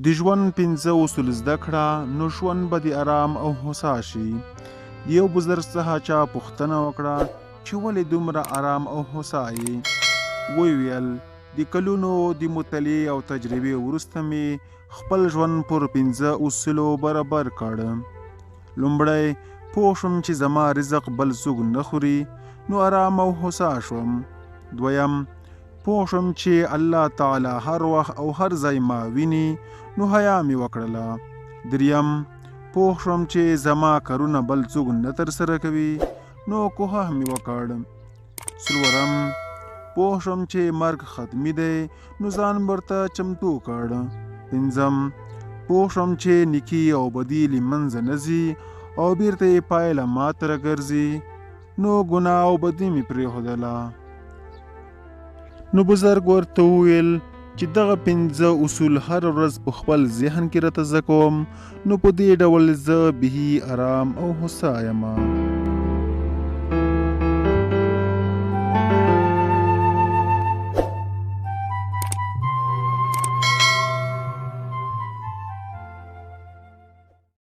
د ژوند پنځه اصول زده کړه نو ژوند به دې ارام او هوسا شي. د یو بزرګ څخه چا پوښتنه وکړه چې ولې دومره ارام او هوسا یې؟ ویې ویل، د کلونو د مطالعې او تجربې وروسته مې خپل ژوند پر پنځه اصولو برابر کړ. لومړی، پوه شوم چې زما رزق بل څوک نه خوري، نو ارام او هوسا شوم. دویم، پوه شوم چې الله تعالی هر وخت او هر ځای ما ویني، نو حیا مې وکړله. دریم، پوه شوم چې زما کارونه بل څوک نه ترسره کوي، نو کوښښ مې وکړ. څلورم، پوه شوم چې مرګ ختمي دی، نو ځان ورته چمتو کړ. پنځم، پوه شوم چې نیکي او بدي له منځه نه ځي او بیرته یې پایله ماته راګرځي، نو ګناه او بدي مې پرېښودله. نو بزرګ ورته وویل چې دغه پنځه اصول هره ورځ په خپل ذهن کې راته زده کوم، نو په دې ډول زه بهي ارام او هوسا یم.